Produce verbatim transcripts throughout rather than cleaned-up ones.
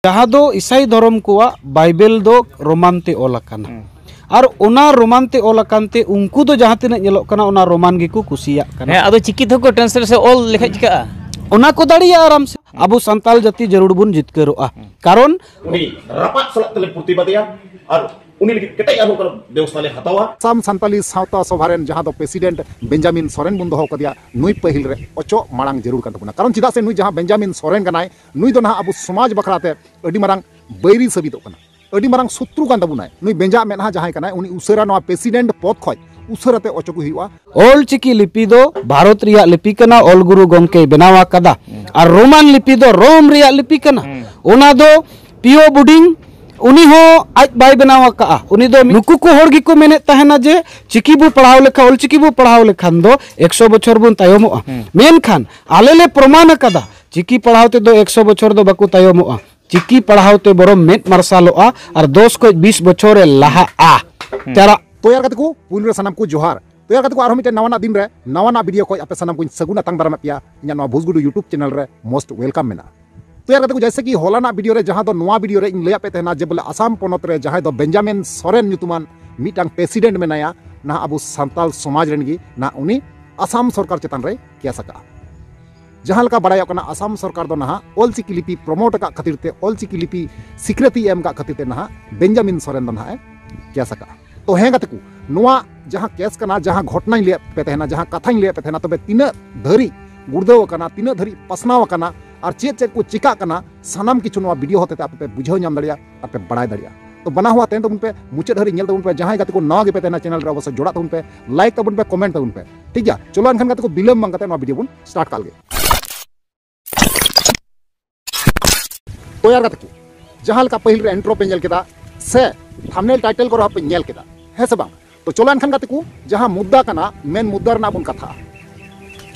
ᱡᱟᱦᱟᱸ ᱫᱚ ᱤᱥᱟᱭ ᱫᱷᱚᱨᱚᱢ ᱠᱚᱣᱟᱜ ᱵᱟᱭᱵᱮᱞ ᱫᱚ ᱨᱳᱢᱟᱱ ᱛᱮ ᱚᱞ ᱟᱠᱟᱱᱟ᱾ ᱟᱨ ᱚᱱᱟ ᱨᱳᱢᱟᱱ ᱛᱮ ᱚᱞ ᱟᱠᱟᱱ ᱛᱮ ᱩᱱᱠᱩ ᱫᱚ ᱡᱟᱦᱟᱸ ᱛᱤᱱᱟᱹᱜ ᱧᱮᱞᱚᱜ ᱠᱟᱱᱟ, ᱚᱱᱟ ᱨᱳᱢᱟᱱ ᱜᱮᱠᱚ ᱠᱩᱥᱤᱭᱟᱜ ᱠᱟᱱᱟ᱾ ᱦᱮᱸ, ᱟᱫᱚ ᱪᱤᱠᱤ ᱛᱮᱦᱚᱸ ᱠᱚ translate ᱥᱮ ᱚᱞ ᱞᱮᱠᱷᱟᱡ ᱪᱤᱠᱟᱹᱜᱼᱟ? ᱚᱱᱟ ᱠᱚ ᱫᱟᱲᱮᱭᱟᱜᱼᱟ ᱟᱨᱟᱢ ᱥᱮ᱾ ᱟᱵᱚ ᱥᱟᱱᱛᱟᱞ ᱡᱟᱹᱛᱤ ᱡᱟᱹᱨᱩᱲ ᱵᱚᱱ ᱡᱤᱛᱠᱟᱹᱨᱚᱜᱼᱟ᱾ ᱠᱟᱨᱚᱱ ᱩᱱᱤ ᱨᱟᱯᱟᱜ ᱥᱟᱞᱟᱜ ᱛᱮᱞᱮ ᱯᱨᱚᱛᱤᱵᱟᱫᱮᱭᱟ ᱟᱨ ᱩᱱᱤ ᱞᱟᱹᱜᱤᱫ ᱠᱮᱴᱮᱡ ᱟᱨᱦᱚᱸ ᱚᱱᱠᱟᱱ ᱵᱮᱵᱚᱥᱛᱷᱟ ᱞᱮ ᱦᱟᱛᱟᱣᱟ᱾ ᱟᱥᱟᱢ ᱥᱟᱱᱛᱟᱞᱤ ᱥᱟᱶᱛᱟ ᱥᱚᱵᱷᱟ ᱨᱮᱱ ᱡᱟᱦᱟᱸ ᱫᱚ president ᱵᱮᱧᱡᱟᱢᱤᱱ ᱥᱚᱨᱮᱱ ᱵᱚᱱ ᱫᱚᱦᱚ ᱠᱟᱫᱮᱭᱟ, ᱱᱩᱭ ᱯᱟᱹᱦᱤᱞ ᱨᱮ ᱚᱪᱚᱜ ᱢᱟᱲᱟᱝ ᱡᱟᱹᱨᱩᱲ ᱠᱟᱱ ᱛᱟᱵᱚᱱᱟ᱾ ᱠᱟᱨᱚᱱ ᱪᱮᱫᱟᱜ ᱥᱮ ᱱᱩᱭ ᱡᱟᱦᱟᱸ ᱵᱮᱧᱡᱟᱢᱤᱱ ᱥᱚᱨᱮᱱ ᱠᱟᱱᱟᱭ, ᱱᱩᱭ ᱫᱚ ᱱᱟᱦᱟᱜ ᱟᱵᱚ ᱥᱚᱢᱟᱡᱽ ᱵᱟᱠᱷᱨᱟ ᱛᱮ ᱟᱹᱰᱤ ᱢᱟᱨᱟᱝ ᱵᱟᱹᱭᱨᱤ ᱥᱟᱹᱵᱤᱫᱚᱜ ᱠᱟᱱᱟ, ᱟᱹᱰᱤ ᱢᱟᱨᱟᱝ ᱥᱚᱛᱨᱩ ᱠᱟᱱ ᱛᱟᱵᱚᱱᱟᱭ᱾ ᱱᱩᱭ ᱵᱮᱧᱡᱟ ᱢᱮᱫᱦᱟ ᱡᱟᱦᱟᱸᱭ ᱠᱟᱱᱟᱭ, ᱩᱱᱤ ᱩᱥᱟᱹᱨᱟ ᱱᱚᱣᱟ president ᱯᱚᱫ ᱠᱷᱚᱡ ᱩᱥᱟᱹᱨᱟ ᱛᱮ ᱚᱪᱚᱜ ᱦᱩᱭᱩᱜᱼᱟ᱾ ᱚᱞ ᱪᱤᱠᱤ ᱞᱤᱯᱤ ᱫᱚ ᱵᱷᱟᱨᱚᱛ ᱨᱮᱭᱟᱜ ᱞᱤᱯᱤ ᱠᱟᱱᱟ, ᱚᱞ ᱜᱩᱨᱩ ᱜᱚᱢᱠᱮᱭ ᱵᱮᱱᱟᱣ ᱟᱠᱟᱫᱟ᱾ ᱟᱨ ᱨᱳᱢᱟᱱ ᱞᱤᱯᱤ ᱫᱚ ᱨᱳᱢ ᱨᱮᱭᱟᱜ ᱞᱤᱯᱤ ᱠᱟᱱᱟ᱾ ᱚᱱᱟ ᱫᱚ ᱯᱤᱭᱳ ᱵᱩᱰᱤᱝ ᱩᱱᱤ ᱦᱚᱸ ᱟᱡ ᱵᱟᱭ ᱵᱮᱱᱟᱣ ᱟᱠᱟᱫᱼᱟ᱾ ᱩᱱᱤ ᱫᱚ ᱱᱩᱠᱩ ᱠᱚ ᱦᱚᱲ ᱜᱮᱠᱚ ᱢᱮᱱᱮᱫ ᱛᱟᱦᱮᱱᱟ ᱡᱮ ᱪᱤᱠᱤ ᱵᱚ ᱯᱟᱲᱦᱟᱣ ᱞᱮᱠᱷᱟᱱ, ᱚᱞ ᱪᱤᱠᱤ ᱵᱚ ᱯᱟᱲᱦᱟᱣ ᱞᱮᱠᱷᱟᱱ ᱫᱚ ᱮᱠᱥᱚ ᱵᱚᱪᱷᱚᱨ ᱵᱚᱱ ᱛᱟᱭᱚᱢᱚᱜᱼᱟ᱾ ᱢᱮᱱᱠᱷᱟᱱ ᱟᱞᱮ ᱞᱮ ᱯᱨᱚᱢᱟᱱ ᱟᱠᱟᱫᱟ, ᱪᱤᱠᱤ ᱯᱟᱲᱦᱟᱣ ᱛᱮᱫᱚ ᱮᱠᱥᱚ ᱵᱚᱪᱷᱚᱨ ᱫᱚ ᱵᱟᱠᱚ ᱛᱟᱭᱚᱢᱚᱜᱼᱟ᱾ ᱪᱤᱠᱤ ᱯᱟᱲᱦᱟᱣ ᱛᱮ ᱵᱚᱨᱚᱢ ᱢᱮᱫ ᱢᱟᱨᱥᱟᱞᱚᱜᱼᱟ ᱟᱨ ᱫᱚᱥ ᱠᱷᱚᱡ ᱵᱤᱥ ᱵᱚᱪᱷᱚᱨ ᱮ ᱞᱟᱦᱟᱜᱼᱟ᱾ ᱪᱟᱨᱟ ᱛᱚ ᱭᱟᱨ ᱜᱟᱛᱮ ᱠᱚ, ᱯᱩᱭᱞᱩ ᱨᱮ ᱥᱟᱱᱟᱢ ᱠᱚ ᱡᱚᱦᱟᱨ᱾ ᱛᱚ ᱭᱟᱨ ᱜᱟᱛᱮ ᱠᱚ, ᱟᱨᱦᱚᱸ ᱢᱤᱫᱴᱮᱱ ᱱᱟᱣᱟᱱᱟᱜ ᱫᱤᱱ ᱨᱮ ᱱᱟᱣᱟᱱᱟᱜ video ᱠᱷᱚᱡ ᱟᱯᱮ ᱥᱟᱱᱟᱢ ᱠᱚᱧ ᱥᱟᱹᱜᱩᱱ ᱟᱛᱟᱝ ᱫᱟᱨᱟᱢᱮᱫ ᱯᱮᱭᱟ ᱤᱧᱟᱹᱜ ᱱᱚᱣᱟ ᱵᱷᱩᱥᱜᱩᱰᱩ YouTube channel ᱨᱮ most welcome ᱢᱮᱱᱟᱜᱼᱟ᱾ ᱛᱚ ᱭᱟᱨ ᱜᱟᱛᱮ ᱠᱚ, ᱡᱮᱭᱥᱮ ᱠᱤ ᱦᱚᱞᱟᱱᱟᱜ video ᱨᱮ ᱡᱟᱦᱟᱸ ᱫᱚ ᱱᱚᱣᱟ video ᱨᱮ ᱤᱧ ᱞᱟᱹᱭᱟᱫ ᱯᱮ ᱛᱟᱦᱮᱱᱟ ᱡᱮ ᱵᱚᱞᱮ ᱟᱥᱟᱢ ᱯᱚᱱᱚᱛ ᱨᱮ ᱡᱟᱦᱟᱸᱭ ᱫᱚ ᱵᱮᱧᱡᱟᱢᱤᱱ ᱥᱚᱨᱮᱱ ᱧᱩᱛᱩᱢᱟᱱ ᱢᱤᱫᱴᱟᱝ president ᱢᱮᱱᱟᱭᱟ, ᱱᱟᱦᱟᱜ ᱟᱵᱚ ᱥᱟᱱᱛᱟᱞ ᱥᱚᱢᱟᱡᱽ ᱨᱮᱱ ᱜᱮ, ᱱᱟᱦᱟᱜ ᱩᱱᱤ ᱟᱥᱟᱢ ᱥᱚᱨᱠᱟᱨ ᱪᱮᱛᱟᱱ ᱨᱮᱭ case ᱟᱠᱟᱫᱼᱟ᱾ ᱡᱟᱦᱟᱸ ᱞᱮᱠᱟ ᱵᱟᱲᱟᱭᱚᱜ ᱠᱟᱱᱟ, ᱟᱥᱟᱢ ᱥᱚᱨᱠᱟᱨ ᱫᱚ ᱱᱟᱦᱟᱜ ᱚᱞᱪᱤᱠᱤ ᱞᱤᱯᱤ promote ᱟᱠᱟᱫ ᱠᱷᱟᱹᱛᱤᱨ ᱛᱮ, ᱚᱞᱪᱤᱠᱤ ᱞᱤᱯᱤ ᱥᱤᱠᱨᱤᱛᱤ ᱮᱢ ᱟᱠᱟᱫ ᱠᱷᱟᱹᱛᱤᱨ ᱛᱮ ᱱᱟᱦᱟᱜ ᱵᱮᱧᱡᱟᱢᱤᱱ ᱥᱚᱨᱮᱱ ᱫᱚ ᱱᱟᱦᱟᱜ ᱮ case ᱟᱠᱟᱫᱼᱟ᱾ ᱛᱚ ᱦᱮᱸ ᱜᱟᱛᱮ ᱠᱚ, ᱱᱚᱣᱟ ᱡᱟᱦᱟᱸ case ᱠᱟᱱᱟ, ᱡᱟᱦᱟᱸ ᱜᱷᱚᱴᱱᱟᱧ ᱞᱟᱹᱭᱟᱫ ᱯᱮ ᱛᱟᱦᱮᱱᱟ, ᱡᱟᱦᱟᱸ ᱠᱟᱛᱷᱟᱧ ᱞᱟᱹᱭᱟᱫ ᱯᱮ ᱛᱟᱦᱮᱱᱟ, ᱛᱚᱵᱮ ᱛᱤᱱᱟᱹᱜ ᱫᱷᱟᱹᱨᱤᱡ ᱜᱩᱲᱫᱟᱹᱣ ᱟᱠᱟᱱᱟ, ᱛᱤᱱᱟᱹᱜ ᱫᱷᱟᱹᱨᱤᱡ ᱯᱟᱥᱱᱟᱣ ᱟᱠᱟᱱᱟ ᱟᱨ ᱪᱮᱫ ᱪᱮᱫ ᱠᱚ ᱪᱤᱠᱟᱜ ᱠᱟᱱᱟ, ᱥᱟᱱᱟᱢ ᱠᱤᱪᱷᱩ ᱱᱚᱣᱟ video ᱦᱚᱛᱮᱛᱮ ᱟᱯᱮ ᱯᱮ ᱵᱩᱡᱷᱟᱹᱣ ᱧᱟᱢ ᱫᱟᱲᱮᱭᱟᱜᱼᱟ ᱟᱨ ᱯᱮ ᱵᱟᱲᱟᱭ ᱫᱟᱲᱮᱭᱟᱜᱼᱟ᱾ ᱛᱚ ᱵᱟᱱᱟ ᱦᱚᱲ ᱛᱟᱦᱮᱱ ᱛᱟᱵᱚᱱ ᱯᱮ, ᱢᱩᱪᱟᱹᱫ ᱦᱟᱹᱨᱤᱡ ᱧᱮᱞ ᱛᱟᱵᱚᱱ ᱯᱮ᱾ ᱡᱟᱦᱟᱸᱭ ᱜᱟᱛᱮ ᱠᱚ ᱱᱟᱣᱟ ᱜᱮᱯᱮ ᱛᱟᱦᱮᱱᱟ channel ᱨᱮ, ᱚᱵᱚᱥᱥᱳᱭ ᱡᱚᱲᱟᱜ ᱛᱟᱵᱚᱱ ᱯᱮ, like ᱛᱟᱵᱚᱱ ᱯᱮ, comment ᱛᱟᱵᱚᱱ ᱯᱮ, ᱴᱷᱤᱠ ᱜᱮᱭᱟ? ᱪᱚᱞᱚ ᱮᱱᱠᱷᱟᱱ ᱜᱟᱛᱮ ᱠᱚ, ᱵᱤᱞᱚᱢ ᱵᱟᱝ ᱠᱟᱛᱮ ᱱᱚᱣᱟ video ᱵᱚᱱ start ᱠᱟᱜ ᱞᱮᱜᱮ᱾ ᱛᱚ ᱭᱟᱨ ᱜᱟᱛᱮ ᱠᱚ, ᱡᱟᱦᱟᱸ ᱞᱮᱠᱟ ᱯᱟᱹᱦᱤᱞ ᱨᱮ intro ᱯᱮ ᱧᱮᱞ ᱠᱮᱫᱟ ᱥᱮ thumbnail title ᱠᱚᱨᱮ ᱦᱚᱸ ᱯᱮ ᱧᱮᱞ ᱠᱮᱫᱟ, ᱦᱮᱸ ᱥᱮ ᱵᱟᱝ? ᱛᱚ ᱪᱚᱞᱚ ᱮᱱᱠᱷᱟᱱ ᱜᱟᱛᱮ ᱠᱚ, ᱡᱟᱦᱟᱸ ᱢᱩᱫᱽᱫᱟ ᱠᱟᱱᱟ, main ᱢᱩᱫᱽᱫᱟ ᱨᱮᱱᱟᱜ ᱵᱚᱱ ᱠᱟᱛᱷᱟᱜᱼᱟ᱾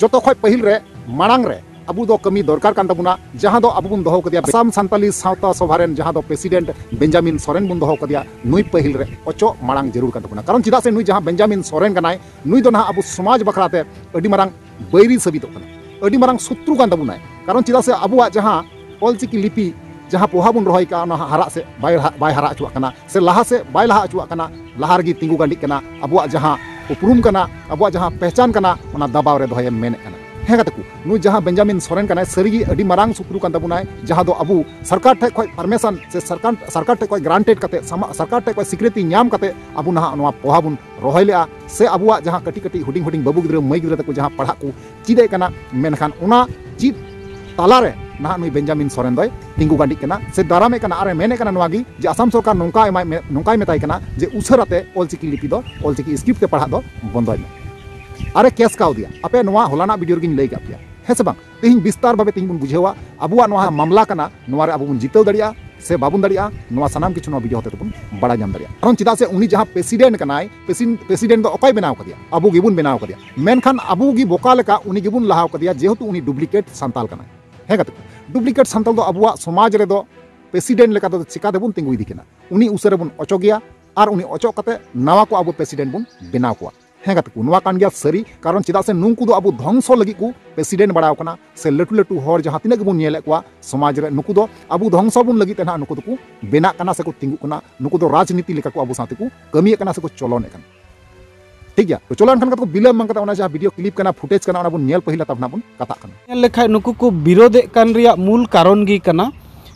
ᱡᱚᱛᱚ ᱠᱷᱚᱡ ᱯᱟᱹᱦᱤᱞ ᱨᱮ, ᱢᱟᱲᱟᱝ ᱨᱮ ᱟᱵᱚ ᱫᱚ ᱠᱟᱹᱢᱤ ᱫᱚᱨᱠᱟᱨ ᱠᱟᱱ ᱛᱟᱵᱚᱱᱟ, ᱡᱟᱦᱟᱸ ᱫᱚ ᱟᱵᱚ ᱵᱚᱱ ᱫᱚᱦᱚ ᱠᱟᱫᱮᱭᱟ ᱟᱥᱟᱢ ᱥᱟᱱᱛᱟᱞᱤ ᱥᱟᱶᱛᱟ ᱥᱚᱵᱷᱟ ᱨᱮᱱ, ᱡᱟᱦᱟᱸ ᱫᱚ president ᱵᱮᱧᱡᱟᱢᱤᱱ ᱥᱚᱨᱮᱱ ᱵᱚᱱ ᱫᱚᱦᱚ ᱠᱟᱫᱮᱭᱟ, ᱱᱩᱭ ᱯᱟᱹᱦᱤᱞ ᱨᱮ ᱚᱪᱚᱜ ᱢᱟᱲᱟᱝ ᱡᱟᱹᱨᱩᱲ ᱠᱟᱱ ᱛᱟᱵᱚᱱᱟ᱾ ᱠᱟᱨᱚᱱ ᱪᱮᱫᱟᱜ ᱥᱮ ᱱᱩᱭ ᱡᱟᱦᱟᱸ ᱵᱮᱧᱡᱟᱢᱤᱱ ᱥᱚᱨᱮᱱ ᱠᱟᱱᱟᱭ, ᱱᱩᱭ ᱫᱚ ᱱᱟᱦᱟᱜ ᱟᱵᱚ ᱥᱚᱢᱟᱡᱽ ᱵᱟᱠᱷᱨᱟ ᱛᱮ ᱟᱹᱰᱤ ᱢᱟᱨᱟᱝ ᱵᱟᱹᱭᱨᱤ ᱥᱟᱹᱵᱤᱫᱚᱜ ᱠᱟᱱᱟ, ᱟᱹᱰᱤ ᱢᱟᱨᱟᱝ ᱥᱚᱛᱨᱩ ᱠᱟᱱ ᱛᱟᱵᱚᱱᱟᱭ᱾ ᱠᱟᱨᱚᱱ ᱪᱮᱫᱟᱜ ᱥᱮ ᱟᱵᱚᱣᱟᱜ ᱡᱟᱦᱟᱸ ᱚᱞᱪᱤᱠᱤ ᱞᱤᱯᱤ ᱡᱟᱦᱟᱸ ᱯᱚᱦᱟ ᱵᱚᱱ ᱨᱚᱦᱚᱭ ᱠᱟᱜᱼᱟ, ᱚᱱᱟ ᱦᱟᱨᱟᱜ ᱥᱮᱫ ᱵᱟᱭ ᱦᱟᱨᱟᱜ ᱦᱚᱪᱚᱣᱟᱜ ᱠᱟᱱᱟ, ᱥᱮ ᱞᱟᱦᱟ ᱥᱮᱫ ᱵᱟᱭ ᱞᱟᱦᱟ ᱦᱚᱪᱚᱣᱟᱜ ᱠᱟᱱᱟ, ᱞᱟᱦᱟ ᱨᱮᱜᱮ ᱛᱤᱸᱜᱩ ᱜᱟᱹᱰᱤᱜ ᱠᱟᱱᱟ᱾ ᱟᱵᱚᱣᱟᱜ ᱡᱟᱦᱟᱸ ᱩᱯᱨᱩᱢ ᱠᱟᱱᱟ, ᱟᱵᱚᱣᱟᱜ ᱡᱟᱦᱟᱸ ᱯᱮᱦᱪᱟᱱ ᱠᱟᱱᱟ, ᱚᱱᱟ ᱫᱟᱵᱟᱣ ᱨᱮ ᱫᱚᱦᱚᱭᱮ ᱢᱮᱱᱮᱫ ᱠᱟᱱᱟ᱾ ᱦᱮᱸ ᱜᱟᱛᱮ ᱠᱚ, ᱱᱩᱭ ᱡᱟᱦᱟᱸ ᱵᱮᱧᱡᱟᱢᱤᱱ ᱥᱚᱨᱮᱱ ᱠᱟᱱᱟᱭ, ᱥᱟᱹᱨᱤᱜᱮ ᱟᱹᱰᱤ ᱢᱟᱨᱟᱝ ᱥᱩᱯᱩᱨᱩ ᱠᱟᱱ ᱛᱟᱵᱚᱱᱟᱭ, ᱡᱟᱦᱟᱸ ᱫᱚ ᱟᱵᱚ ᱥᱚᱨᱠᱟᱨ ᱴᱷᱮᱡ ᱠᱷᱚᱡ ᱯᱟᱨᱢᱤᱥᱚᱱ ᱥᱮ ᱥᱚᱨᱠᱟᱨ, ᱥᱚᱨᱠᱟᱨ ᱴᱷᱮᱡ ᱠᱷᱚᱡ ᱜᱨᱟᱱᱴᱮᱰ ᱠᱟᱛᱮ, ᱥᱟᱢᱟ-, ᱥᱚᱨᱠᱟᱨ ᱴᱷᱮᱡ ᱠᱷᱚᱡ ᱥᱤᱠᱨᱤᱛᱤ ᱧᱟᱢ ᱠᱟᱛᱮ ᱟᱵᱚ ᱱᱟᱦᱟᱜ ᱱᱚᱣᱟ ᱯᱚᱦᱟ ᱵᱚᱱ ᱨᱚᱦᱚᱭ ᱞᱮᱜᱼᱟ, ᱥᱮ ᱟᱵᱚᱣᱟᱜ ᱡᱟᱦᱟᱸ ᱠᱟᱹᱴᱤᱡ ᱠᱟᱹᱴᱤᱡ ᱦᱩᱰᱤᱧ ᱦᱩᱰᱤᱧ ᱵᱟᱹᱵᱩ ᱜᱤᱫᱽᱨᱟᱹ ᱢᱟᱹᱭ ᱜᱤᱫᱽᱨᱟᱹ ᱛᱟᱠᱚ ᱡᱟᱦᱟᱸ ᱯᱟᱲᱦᱟᱜ ᱠᱚ ᱪᱮᱫ ᱮᱫ ᱠᱟᱱᱟ, ᱢᱮᱱᱠᱷᱟᱱ ᱚᱱᱟ ᱪᱮᱫ ᱛᱟᱞᱟᱨᱮ ᱱᱟᱦᱟᱜ ᱱᱩᱭ ᱵᱮᱧᱡᱟᱢᱤᱱ ᱥᱚᱨᱮᱱ ᱫᱚᱭ ᱛᱤᱸᱜᱩ ᱜᱟᱹᱰᱤᱜ ᱠᱟᱱᱟ ᱥᱮ ᱫᱟᱨᱟᱢᱮᱫ ᱠᱟᱱᱟ ᱟᱨᱮ ᱢᱮᱱᱮᱫ ᱠᱟᱱᱟ ᱱᱚᱣᱟ ᱜᱮ ᱡᱮ ᱟᱥᱟᱢ ᱥᱚᱨᱠᱟᱨ ᱱᱚᱝᱠᱟ ᱮᱢᱟᱭ ᱢᱮ, ᱱᱚᱝᱠᱟᱭ ᱢᱮᱛᱟᱭ ᱠᱟᱱᱟ ᱡᱮ ᱩᱥᱟᱹᱨᱟᱛᱮ ᱚᱞᱪᱤᱠᱤ ᱞᱤᱯᱤ ᱫᱚ, ᱚᱞᱪᱤᱠᱤ ᱥᱠᱨᱤᱯᱴ ᱛᱮ ᱯᱟᱲᱦᱟᱜ ᱫᱚ ᱵᱚᱱᱫᱚᱭ ᱢᱮ᱾ ᱟᱨᱮ ᱠᱮᱥ ᱠᱟᱣᱫᱮᱭᱟ᱾ ᱟᱯᱮ ᱱᱚᱣᱟ ᱦᱚᱞᱟᱱᱟᱜ ᱵᱷᱤᱰᱤᱭᱳ ᱨᱮᱜᱤᱧ ᱞᱟᱹᱭ ᱠᱟᱜ ᱯᱮᱭᱟ, ᱦᱮᱸ ᱥᱮ ᱵᱟᱝ? ᱛᱮᱦᱮᱧ ᱵᱤᱥᱛᱟᱨ ᱵᱷᱟᱵᱮ ᱛᱮᱦᱮᱧ ᱵᱚᱱ ᱵᱩᱡᱷᱟᱹᱣᱟ ᱟᱵᱚᱣᱟᱜ ᱱᱚᱣᱟ ᱢᱟᱢᱞᱟ ᱠᱟᱱᱟ, ᱱᱚᱣᱟ ᱨᱮ ᱟᱵᱚ ᱵᱚᱱ ᱡᱤᱛᱟᱹᱣ ᱫᱟᱲᱮᱭᱟᱜᱼᱟ ᱥᱮ ᱵᱟᱵᱚᱱ ᱫᱟᱲᱮᱭᱟᱜᱼᱟ, ᱱᱚᱣᱟ ᱥᱟᱱᱟᱢ ᱠᱤᱪᱷᱩ ᱱᱚᱣᱟ ᱵᱷᱤᱰᱤᱭᱳ ᱦᱚᱛᱮ ᱛᱮᱵᱚᱱ ᱵᱟᱲᱟᱭ ᱧᱟᱢ ᱫᱟᱲᱮᱭᱟᱜᱼᱟ᱾ ᱠᱟᱨᱚᱱ ᱪᱮᱫᱟᱜ ᱥᱮ ᱩᱱᱤ ᱡᱟᱦᱟᱸ ᱯᱨᱮᱥᱤᱰᱮᱱᱴ ᱠᱟᱱᱟᱭ, ᱯᱨᱮᱥᱤ-, ᱯᱨᱮᱥᱤᱰᱮᱱᱴ ᱫᱚ ᱚᱠᱚᱭ ᱵᱮᱱᱟᱣ ᱠᱟᱫᱮᱭᱟ? ᱟᱵᱚ ᱜᱮᱵᱚᱱ ᱵᱮᱱᱟᱣ ᱠᱟᱫᱮᱭᱟ᱾ ᱢᱮᱱᱠᱷᱟᱱ ᱟᱵᱚ ᱜᱮ ᱵᱚᱠᱟ ᱞᱮᱠᱟ ᱩᱱᱤ ᱜᱮᱵᱚᱱ ᱞᱟᱦᱟᱣ ᱠᱟᱫᱮᱭᱟ, ᱡᱮᱦᱮᱛᱩ ᱩᱱᱤ ᱰᱩᱯᱞᱤᱠᱮᱴ ᱥᱟᱱᱛᱟᱞ ᱠᱟᱱᱟᱭ᱾ ᱦᱮᱸ ᱜᱟᱛᱮ ᱠᱚ, ᱰᱩᱯᱞᱤᱠᱮᱴ ᱥᱟᱱᱛᱟᱞ ᱫᱚ ᱟᱵᱚᱣᱟᱜ ᱥᱚᱢᱟᱡᱽ ᱨᱮᱫᱚ ᱯᱨᱮᱥᱤᱰᱮᱱᱴ ᱞᱮᱠᱟ ᱫᱚ ᱪᱤᱠᱟ ᱛᱮᱵᱚᱱ ᱛᱤᱸᱜᱩ ᱤᱫᱤ ᱠᱤᱱᱟ? ᱩᱱᱤ ᱩᱥᱟᱹᱨᱟ ᱵᱚᱱ ᱚᱪᱚᱜᱮᱭᱟ ᱟᱨ ᱩᱱᱤ ᱚᱪᱚᱜ ᱠᱟᱛᱮ ᱱᱟᱣᱟ ᱠᱚ ᱟᱵᱚ ᱯᱨᱮᱥᱤᱰᱮᱱᱴ ᱵᱚᱱ ᱵᱮᱱᱟᱣ ᱠᱚᱣᱟ᱾ ᱦᱮᱸ ᱜᱟᱛᱮ ᱠᱚ, ᱱᱚᱣᱟ ᱠᱟᱱ ᱜᱮᱭᱟ ᱥᱟᱹᱨᱤ᱾ ᱠᱟᱨᱚᱱ ᱪᱮᱫᱟᱜ ᱥᱮ ᱱᱩᱝᱠᱩ ᱫᱚ ᱟᱵᱚ ᱫᱷᱚᱝᱥᱚ ᱞᱟᱹᱜᱤᱫ ᱠᱚ ᱯᱨᱮᱥᱤᱰᱮᱱᱴ ᱵᱟᱲᱟᱣ ᱠᱟᱱᱟ, ᱥᱮ ᱞᱟᱹᱴᱩ ᱞᱟᱹᱴᱩ ᱦᱚᱲ ᱡᱟᱦᱟᱸ ᱛᱤᱱᱟᱹᱜ ᱜᱮᱵᱚᱱ ᱧᱮᱞᱮᱫ ᱠᱚᱣᱟ ᱥᱚᱢᱟᱡᱽ ᱨᱮ, ᱱᱩᱠᱩ ᱫᱚ ᱟᱵᱚ ᱫᱷᱚᱝᱥᱚ ᱵᱚᱱ ᱞᱟᱹᱜᱤᱫ ᱛᱮ ᱱᱟᱦᱟᱜ ᱱᱩᱠᱩ ᱫᱚᱠᱚ ᱵᱮᱱᱟᱜ ᱠᱟᱱᱟ ᱥᱮᱠᱚ ᱛᱤᱸᱜᱩᱜ ᱠᱟᱱᱟ᱾ ᱱᱩᱠᱩ ᱫᱚ ᱨᱟᱡᱽᱱᱤᱛᱤ ᱞᱮᱠᱟ ᱠᱚ ᱟᱵᱚ ᱥᱟᱶᱛᱮ ᱠᱚ ᱠᱟᱹᱢᱤᱭᱮᱫ ᱠᱟᱱᱟ ᱥᱮᱠᱚ ᱪᱚᱞᱚᱱᱮᱫ ᱠᱟᱱᱟ᱾ ᱴᱷᱤᱠ ᱜᱮᱭᱟ, ᱛᱚ ᱪᱚᱞᱚ ᱮᱱᱠᱷᱟᱱ ᱜᱟᱛᱮ ᱠᱚ, ᱵᱤᱞᱚᱢ ᱵᱟᱝ ᱠᱟᱛᱮ ᱚᱱᱟ ᱡᱟᱦᱟᱸ ᱵᱷᱤᱰᱤᱭᱳ ᱠᱞᱤᱯ ᱠᱟᱱᱟ, ᱯᱷᱩᱴᱮᱡᱽ ᱠᱟᱱᱟ, ᱚᱱᱟ ᱵᱚᱱ ᱧᱮᱞ ᱯᱟᱹᱦᱤᱞᱟ, ᱛᱟᱨᱯᱚᱨ ᱱᱟᱦᱟᱜ ᱵᱚᱱ ᱠᱟᱛᱷᱟᱜ ᱠᱟᱱᱟ᱾ ᱧᱮᱞ ᱞᱮᱠᱷᱟᱡ ᱱᱩᱠᱩ ᱠᱚ ᱵᱤᱨᱳᱫᱮᱫ ᱠᱟᱱ ᱨᱮᱭᱟᱜ ᱢᱩᱞ ᱠᱟᱨᱚᱱ ᱜᱮ ᱠᱟᱱᱟ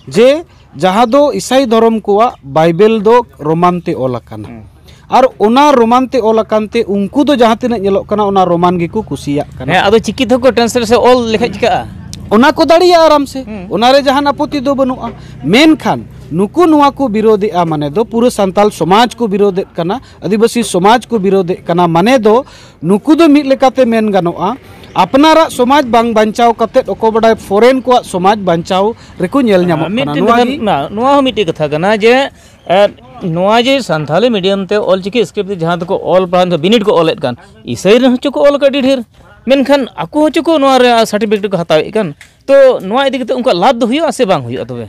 ᱡᱮ ᱡᱟᱦᱟᱸ ᱫᱚ ᱤᱥᱟᱭ ᱫᱷᱚᱨᱚᱢ ᱠᱚᱣᱟᱜ ᱵᱟᱭᱵᱮᱞ ᱫᱚ ᱨᱳᱢᱟᱱ ᱛᱮ ᱚᱞ ᱟᱠᱟᱱᱟ᱾ ᱦᱩᱸ᱾ ᱟᱨ ᱚᱱᱟ ᱨᱳᱢᱟᱱ ᱛᱮ ᱚᱞ ᱟᱠᱟᱱ ᱛᱮ ᱩᱱᱠᱩ ᱫᱚ ᱡᱟᱦᱟᱸ ᱛᱤᱱᱟᱹᱜ ᱧᱮᱞᱚᱜ ᱠᱟᱱᱟ, ᱚᱱᱟ ᱨᱳᱢᱟᱱ ᱜᱮᱠᱚ ᱠᱩᱥᱤᱭᱟᱜ ᱠᱟᱱᱟ᱾ ᱦᱮᱸ, ᱟᱫᱚ ᱪᱤᱠᱤ ᱛᱮᱦᱚᱸ ᱠᱚ ᱴᱨᱟᱱᱥᱞᱮᱴ ᱥᱮ ᱚᱞ ᱞᱮᱠᱷᱟᱡ ᱪᱤᱠᱟᱹᱜᱼᱟ? ᱚᱱᱟ ᱠᱚ ᱫᱟᱲᱮᱭᱟᱜᱼᱟ ᱟᱨᱟᱢ ᱥᱮ, ᱦᱩᱸ᱾ ᱚᱱᱟ ᱨᱮ ᱡᱟᱦᱟᱱ ᱟᱯᱚᱛᱛᱤ ᱫᱚ ᱵᱟᱹᱱᱩᱜᱼᱟ᱾ ᱢᱮᱱᱠᱷᱟᱱ ᱱᱩᱠᱩ ᱱᱚᱣᱟ ᱠᱚ ᱵᱤᱨᱳᱫᱮᱜᱼᱟ, ᱢᱟᱱᱮ ᱫᱚ ᱯᱩᱨᱟᱹ ᱥᱟᱱᱛᱟᱞ ᱥᱚᱢᱟᱡᱽ ᱠᱚ ᱵᱤᱨᱳᱫᱮᱫ ᱠᱟᱱᱟ, ᱟᱹᱫᱤᱵᱟᱹᱥᱤ ᱥᱚᱢᱟᱡᱽ ᱠᱚ ᱵᱤᱨᱳᱫᱮᱫ ᱠᱟᱱᱟ, ᱢᱟᱱᱮ ᱫᱚ ᱱᱩᱠᱩ ᱫᱚ ᱢᱤᱫ ᱞᱮᱠᱟᱛᱮ ᱢᱮᱱ ᱜᱟᱱᱚᱜᱼᱟ, ᱟᱯᱱᱟᱨᱟᱜ ᱥᱚᱢᱟᱡᱽ ᱵᱟᱝ ᱵᱟᱧᱪᱟᱣ ᱠᱟᱛᱮᱫ ᱚᱠᱚᱭ ᱵᱟᱰᱟᱭ ᱯᱷᱚᱨᱮᱱ ᱠᱚᱣᱟᱜ ᱥᱚᱢᱟᱡᱽ ᱵᱟᱧᱪᱟᱣ ᱨᱮᱠᱚ ᱧᱮᱞ ᱧᱟᱢᱚᱜ ᱢᱤᱫᱴᱮᱱ ᱠᱟᱱᱟ᱾ ᱱᱚᱣᱟ ᱠᱟᱛᱷᱟ, ᱜᱮ ᱱᱟ-, ᱱᱚᱣᱟ ᱦᱚᱸ ᱢᱤᱫᱴᱮᱱ ᱠᱟᱛᱷᱟ ᱠᱟᱱᱟ ᱡᱮ, ᱮ, ᱱᱚᱣᱟ ᱡᱮ ᱥᱟᱱᱛᱷᱟᱞᱤ ᱢᱤᱰᱤᱭᱟᱢ ᱛᱮ ᱚᱞ ᱪᱤᱠᱤ ᱥᱠᱨᱤᱯᱴ ᱛᱮ ᱡᱟᱦᱟᱸ ᱫᱚᱠᱚ ᱚᱞ ᱯᱟᱲᱦᱟᱣ, ᱵᱤᱱᱤᱰ ᱠᱚ ᱚᱞᱮᱫ ᱠᱟᱱ, ᱤᱥᱟᱹᱭ ᱨᱮᱱ ᱦᱚᱸ ᱪᱚ ᱠᱚ ᱚᱞ ᱟᱠᱟᱫ ᱟᱹᱰᱤ ᱰᱷᱮᱨ, ᱢᱮᱱᱠᱷᱟᱱ ᱟᱠᱚ ᱦᱚᱸ ᱪᱚ ᱠᱚ ᱱᱚᱣᱟ ᱨᱮ ᱥᱟᱨᱴᱤᱯᱷᱤᱠᱮᱴ ᱠᱚ ᱦᱟᱛᱟᱣᱮᱫ ᱠᱟᱱ᱾ ᱛᱚ ᱱᱚᱣᱟ ᱤᱫᱤ ᱠᱟᱛᱮ ᱩᱱᱠᱩᱣᱟᱜ ᱞᱟᱵᱷ ᱫᱚ ᱦᱩᱭᱩᱜᱼᱟ ᱥᱮ ᱵᱟᱝ ᱦᱩᱭᱩᱜᱼᱟ ᱛᱚᱵᱮ?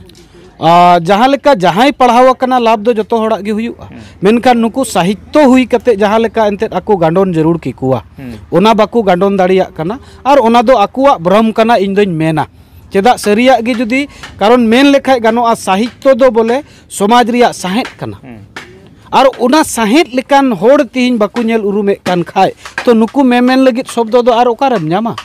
ᱟᱨ ᱡᱟᱦᱟᱸ ᱞᱮᱠᱟ ᱡᱟᱦᱟᱸᱭ ᱯᱟᱲᱦᱟᱣ ᱟᱠᱟᱱᱟ, ᱞᱟᱵᱷ ᱫᱚ ᱡᱚᱛᱚ ᱦᱚᱲᱟᱜ ᱜᱮ ᱦᱩᱭᱩᱜᱼᱟ᱾ ᱦᱩᱸ᱾ ᱢᱮᱱᱠᱷᱟᱱ ᱱᱩᱠᱩ ᱥᱟᱦᱤᱛᱛᱚ ᱦᱩᱭ ᱠᱟᱛᱮ ᱡᱟᱦᱟᱸ ᱞᱮᱠᱟ ᱮᱱᱛᱮᱫ ᱟᱠᱚ ᱜᱟᱸᱰᱚᱱ ᱡᱟᱹᱨᱩᱲ ᱠᱮᱠᱚᱣᱟ, ᱦᱩᱸ᱾ ᱚᱱᱟ ᱵᱟᱠᱚ ᱜᱟᱸᱰᱚᱱ ᱫᱟᱲᱮᱭᱟᱜ ᱠᱟᱱᱟ᱾ ᱟᱨ ᱚᱱᱟ ᱫᱚ ᱟᱠᱚᱣᱟᱜ ᱵᱷᱨᱚᱢ ᱠᱟᱱᱟ, ᱤᱧ ᱫᱚᱧ ᱢᱮᱱᱟ᱾ ᱪᱮᱫᱟᱜ ᱥᱟᱹᱨᱤᱭᱟᱜ ᱜᱮ ᱡᱩᱫᱤ, ᱠᱟᱨᱚᱱ ᱢᱮᱱ ᱞᱮᱠᱷᱟᱡ ᱜᱟᱱᱚᱜᱼᱟ, ᱥᱟᱦᱤᱛᱛᱚ ᱫᱚ ᱵᱚᱞᱮ ᱥᱚᱢᱟᱡᱽ ᱨᱮᱭᱟᱜ ᱥᱟᱦᱮᱫ ᱠᱟᱱᱟ᱾ ᱟᱨ ᱚᱱᱟ ᱥᱟᱦᱮᱫ ᱞᱮᱠᱟᱱ ᱦᱚᱲ ᱛᱮᱦᱮᱧ ᱵᱟᱠᱚ ᱧᱮᱞ ᱩᱨᱩᱢᱮᱫ ᱠᱟᱱ ᱠᱷᱟᱡ, ᱛᱚ ᱱᱩᱠᱩ ᱢᱮᱢᱮᱱ ᱞᱟᱹᱜᱤᱫ ᱥᱚᱵᱫᱚ ᱫᱚ ᱟᱨ ᱚᱠᱟᱨᱮᱢ ᱧᱟᱢᱟ?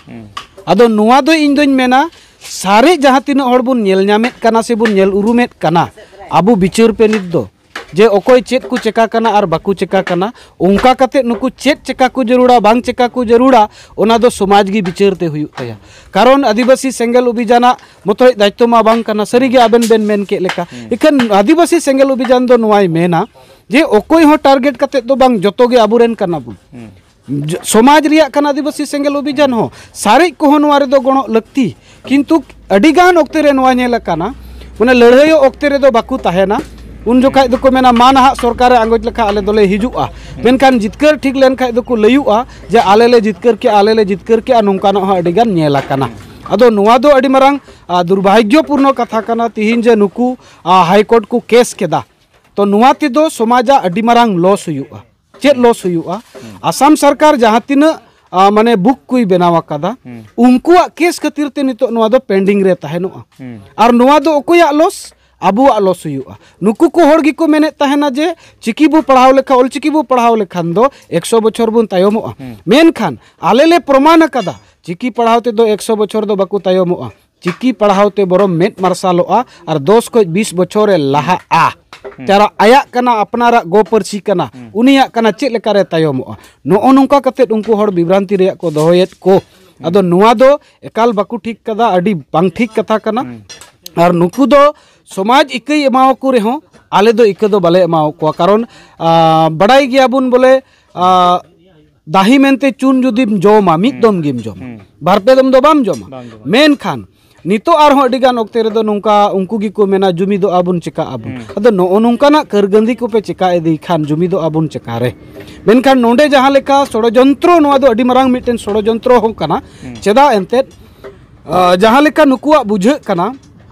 ᱟᱫᱚ ᱱᱚᱣᱟ ᱫᱚ ᱤᱧ ᱫᱚᱧ ᱢᱮᱱᱟ, ᱥᱟᱨᱮᱡ ᱡᱟᱦᱟᱸ ᱛᱤᱱᱟᱹᱜ ᱦᱚᱲ ᱵᱚᱱ ᱧᱮᱞ ᱧᱟᱢᱮᱫ ᱠᱟᱱᱟ ᱥᱮ ᱵᱚᱱ ᱧᱮᱞ ᱩᱨᱩᱢᱮᱫ ᱠᱟᱱᱟ, ᱟᱵᱚ ᱵᱤᱪᱟᱹᱨ ᱯᱮ ᱱᱤᱛ ᱫᱚ, ᱡᱮ ᱚᱠᱚᱭ ᱪᱮᱫ ᱠᱚ ᱪᱮᱠᱟ ᱠᱟᱱᱟ ᱟᱨ ᱵᱟᱠᱚ ᱪᱮᱠᱟ ᱠᱟᱱᱟ, ᱚᱱᱠᱟ ᱠᱟᱛᱮ ᱱᱩᱠᱩ ᱪᱮᱫ ᱪᱮᱠᱟ ᱠᱚ ᱡᱟᱹᱨᱩᱲᱟ, ᱵᱟᱝ ᱪᱮᱠᱟ ᱠᱚ ᱡᱟᱹᱨᱩᱲᱟ, ᱚᱱᱟ ᱫᱚ ᱥᱚᱢᱟᱡᱽ ᱜᱮ ᱵᱤᱪᱟᱹᱨ ᱛᱮ ᱦᱩᱭᱩᱜ ᱛᱟᱭᱟ᱾ ᱠᱟᱨᱚᱱ ᱟᱹᱫᱤᱵᱟᱹᱥᱤ ᱥᱮᱸᱜᱮᱞ ᱚᱵᱷᱤᱡᱟᱱᱟᱜ ᱢᱚᱛᱚᱡ ᱫᱟᱭᱤᱛᱛᱚ ᱢᱟ ᱵᱟᱝ ᱠᱟᱱᱟ, ᱥᱟᱹᱨᱤᱜᱮ ᱟᱵᱮᱱ ᱵᱮᱱ ᱢᱮᱱ ᱠᱮᱫ ᱞᱮᱠᱟ᱾ ᱤᱠᱷᱟᱹᱱ ᱟᱹᱫᱤᱵᱟᱹᱥᱤ ᱥᱮᱸᱜᱮᱞ ᱚᱵᱷᱤᱡᱟᱱ ᱫᱚ ᱱᱚᱣᱟᱭ ᱢᱮᱱᱟ ᱡᱮ ᱚᱠᱚᱭ ᱦᱚᱸ ᱴᱟᱨᱜᱮᱴ ᱠᱟᱛᱮ ᱫᱚ ᱵᱟᱝ, ᱡᱚᱛᱚ ᱜᱮ ᱟᱵᱚᱨᱮᱱ ᱠᱟᱱᱟ ᱵᱚᱱ᱾ ᱡᱚ- ᱥᱚᱢᱟᱡᱽ ᱨᱮᱭᱟᱜ ᱠᱟᱱᱟ ᱟᱹᱫᱤᱵᱟᱹᱥᱤ ᱥᱮᱸᱜᱮᱞ ᱚᱵᱷᱤᱡᱟᱱ ᱦᱚᱸ, ᱥᱟᱨᱮᱡ ᱠᱚᱦᱚᱸ ᱱᱚᱣᱟ ᱨᱮᱫᱚ ᱜᱚᱲᱚ ᱞᱟᱹᱠᱛᱤ᱾ ᱠᱤᱱᱛᱩ ᱟᱹᱰᱤ ᱜᱟᱱ ᱚᱠᱛᱮ ᱨᱮ ᱱᱚᱣᱟ ᱧᱮᱞ ᱟᱠᱟᱱᱟ, ᱢᱟᱱᱮ ᱞᱟᱹᱲᱦᱟᱹᱭᱚᱜ ᱚᱠᱛᱮ ᱨᱮᱫᱚ ᱵᱟᱠᱚ ᱛᱟᱦᱮᱱᱟ, ᱩᱱ ᱡᱚᱠᱷᱟᱡ ᱫᱚᱠᱚ ᱢᱮᱱᱟ, "ᱢᱟ ᱱᱟᱦᱟᱜ ᱥᱚᱨᱠᱟᱨᱮ ᱟᱸᱜᱚᱪ ᱞᱮᱠᱷᱟᱡ ᱟᱞᱮ ᱫᱚᱞᱮ ᱦᱤᱡᱩᱜᱼᱟ", ᱢᱮᱱᱠᱷᱟᱱ ᱡᱤᱛᱠᱟᱹᱨ ᱴᱷᱤᱠ ᱞᱮᱱᱠᱷᱟᱡ ᱫᱚᱠᱚ ᱞᱟᱹᱭᱩᱜᱼᱟ ᱡᱮ, "ᱟᱞᱮ ᱞᱮ ᱡᱤᱛᱠᱟᱹᱨ ᱠᱮᱜᱼᱟ, ᱟᱞᱮ ᱞᱮ ᱡᱤᱛᱠᱟᱹᱨ ᱠᱮᱜᱼᱟ", ᱱᱚᱝᱠᱟᱱᱟᱜ ᱦᱚᱸ ᱟᱹᱰᱤ ᱜᱟᱱ ᱧᱮᱞ ᱟᱠᱟᱱᱟ᱾ ᱟᱫᱚ ᱱᱚᱣᱟ ᱫᱚ ᱟᱹᱰᱤ ᱢᱟᱨᱟᱝ, ᱟ, ᱫᱩᱨᱵᱷᱟᱜᱽᱭᱚᱯᱩᱨᱱᱚ ᱠᱟᱛᱷᱟ ᱠᱟᱱᱟ, ᱛᱤᱦᱤᱧ ᱡᱮ ᱱᱩᱠᱩ, ᱟ, ᱦᱟᱭ ᱠᱳᱨᱴ ᱠᱚ ᱠᱮᱥ ᱠᱮᱫᱟ, ᱛᱚ ᱱᱚᱣᱟ ᱛᱮᱫᱚ ᱥᱚᱢᱟᱡᱟᱜ ᱟᱹᱰᱤ ᱢᱟᱨᱟᱝ ᱞᱚᱥ ᱦᱩᱭᱩᱜᱼᱟ᱾ ᱪᱮᱫ ᱞᱚᱥ ᱦᱩᱭᱩᱜᱼᱟ? ᱟᱥᱟᱢ ᱥᱚᱨᱠᱟᱨ ᱡᱟᱦᱟᱸ ᱛᱤᱱᱟᱹᱜ, ᱟ, ᱢᱟᱱᱮ ᱵᱩᱠ ᱠᱚᱭ ᱵᱮᱱᱟᱣ ᱟᱠᱟᱫᱟ, ᱩᱱᱠᱩᱣᱟᱜ ᱠᱮᱥ ᱠᱷᱟᱹᱛᱤᱨ ᱛᱮ ᱱᱤᱛᱚᱜ ᱱᱚᱣᱟ ᱫᱚ ᱯᱮᱱᱰᱤᱝ ᱨᱮ ᱛᱟᱦᱮᱱᱚᱜᱼᱟ᱾ ᱟᱨ ᱱᱚᱣᱟ ᱫᱚ ᱚᱠᱚᱭᱟᱜ ᱞᱚᱥ? ᱟᱵᱚᱣᱟᱜ ᱞᱚᱥ ᱦᱩᱭᱩᱜᱼᱟ᱾ ᱱᱩᱠᱩ ᱠᱚ ᱦᱚᱲ ᱜᱮᱠᱚ ᱢᱮᱱᱮᱫ ᱛᱟᱦᱮᱱᱟ ᱡᱮ ᱪᱤᱠᱤ ᱵᱚ ᱯᱟᱲᱦᱟᱣ ᱞᱮᱠᱷᱟᱱ, ᱚᱞᱪᱤᱠᱤ ᱵᱚ ᱯᱟᱲᱦᱟᱣ ᱞᱮᱠᱷᱟᱱ ᱫᱚ ᱮᱠᱥᱚ ᱵᱚᱪᱷᱚᱨ ᱵᱚᱱ ᱛᱟᱭᱚᱢᱚᱜᱼᱟ᱾ ᱢᱮᱱᱠᱷᱟᱱ ᱟᱞᱮ ᱞᱮ ᱯᱨᱚᱢᱟᱱ ᱟᱠᱟᱫᱟ, ᱪᱤᱠᱤ ᱯᱟᱲᱦᱟᱣ ᱛᱮᱫᱚ ᱮᱠᱥᱚ ᱵᱚᱪᱷᱚᱨ ᱫᱚ ᱵᱟᱠᱚ ᱛᱟᱭᱚᱢᱚᱜᱼᱟ᱾ ᱪᱤᱠᱤ ᱯᱟᱲᱦᱟᱣ ᱛᱮ ᱵᱚᱨᱚᱢ ᱢᱮᱫ ᱢᱟᱨᱥᱟᱞᱚᱜᱼᱟ ᱟᱨ ᱫᱚᱥ ᱠᱷᱚᱡ ᱵᱤᱥ ᱵᱚᱪᱷᱚᱨ ᱮ ᱞᱟᱦᱟᱜᱼᱟ᱾ ᱪᱟᱨᱟ ᱟᱭᱟᱜ ᱠᱟᱱᱟ, ᱟᱯᱱᱟᱨᱟᱜ ᱜᱚ ᱯᱟᱹᱨᱥᱤ ᱠᱟᱱᱟ, ᱩᱱᱤᱭᱟᱜ ᱠᱟᱱᱟ, ᱪᱮᱫ ᱞᱮᱠᱟᱨᱮ ᱛᱟᱭᱚᱢᱚᱜᱼᱟ? ᱱᱚᱜᱼᱚ ᱱᱚᱝᱠᱟ ᱠᱟᱛᱮᱫ ᱩᱱᱠᱩ ᱦᱚᱲ ᱵᱤᱵᱷᱨᱟᱱᱛᱤ ᱨᱮᱭᱟᱜ ᱠᱚ ᱫᱚᱦᱚᱭᱮᱫ ᱠᱚ᱾ ᱟᱫᱚ ᱱᱚᱣᱟ ᱫᱚ ᱮᱠᱟᱞ ᱵᱟᱠᱚ ᱴᱷᱤᱠ ᱠᱟᱫᱟ, ᱟᱹᱰᱤ ᱵᱟᱝ ᱴᱷᱤᱠ ᱠᱟᱛᱷᱟ ᱠᱟᱱᱟ᱾ ᱟᱨ ᱱᱩᱠᱩ ᱫᱚ ᱥᱚᱢᱟᱡᱽ ᱤᱠᱟᱹᱭ ᱮᱢᱟᱣᱟᱠᱚ ᱨᱮᱦᱚᱸ ᱟᱞᱮ ᱫᱚ ᱤᱠᱟᱹ ᱫᱚ ᱵᱟᱞᱮ ᱮᱢᱟᱣᱟᱠᱚᱣᱟ᱾ ᱠᱟᱨᱚᱱ, ᱟ, ᱵᱟᱰᱟᱭ ᱜᱮᱭᱟᱵᱚᱱ ᱵᱚᱞᱮ, ᱟ, ᱫᱟᱦᱤ ᱢᱮᱱᱛᱮ ᱪᱩᱱ ᱡᱩᱫᱤᱢ ᱡᱚᱢᱟ, ᱢᱤᱫ ᱫᱚᱢ ᱜᱮᱢ ᱡᱚᱢᱟ, ᱵᱟᱨ ᱯᱮ ᱫᱚᱢ ᱫᱚ ᱵᱟᱢ ᱡᱚᱢᱟ᱾ ᱵᱟᱢ ᱡᱚᱢᱟ᱾ ᱢᱮᱱᱠᱷᱟᱱ ᱱᱤᱛᱚᱜ ᱟᱨᱦᱚᱸ ᱟᱹᱰᱤ ᱜᱟᱱ ᱚᱠᱛᱮ ᱨᱮᱫᱚ ᱱᱚᱝᱠᱟ ᱩᱱᱠᱩ ᱜᱮᱠᱚ ᱢᱮᱱᱟ, "ᱡᱩᱢᱤᱫᱚᱜ ᱟᱵᱚᱱ ᱪᱮᱠᱟᱜ ᱟᱵᱚᱱ?" ᱟᱫᱚ ᱱᱚᱜᱼᱚ ᱱᱚᱝᱠᱟᱱᱟᱜ ᱠᱟᱹᱨᱜᱟᱹᱱᱫᱤ ᱠᱚᱯᱮ ᱪᱮᱠᱟ ᱤᱫᱤᱭ ᱠᱷᱟᱱ ᱡᱩᱢᱤᱫᱚᱜ ᱟᱵᱚᱱ ᱪᱮᱠᱟ ᱨᱮ? ᱢᱮᱱᱠᱷᱟᱱ ᱱᱚᱰᱮ ᱡᱟᱦᱟᱸ ᱞᱮᱠᱟ ᱥᱚᱲᱚᱡᱚᱱᱛᱨᱚ, ᱱᱚᱣᱟ ᱫᱚ ᱟᱹᱰᱤ ᱢᱟᱨᱟᱝ ᱢᱤᱫᱴᱮᱱ ᱥᱚᱲᱚᱡᱚᱱᱛᱨᱚ ᱦᱚᱸ ᱠᱟᱱᱟ᱾ ᱪᱮᱫᱟᱜ ᱮᱱᱛᱮᱫ, ᱟ, ᱡᱟᱦᱟᱸ ᱞᱮᱠᱟ ᱱᱩᱠᱩᱣᱟᱜ ᱵᱩᱡᱷᱟᱹᱜ ᱠᱟᱱᱟ,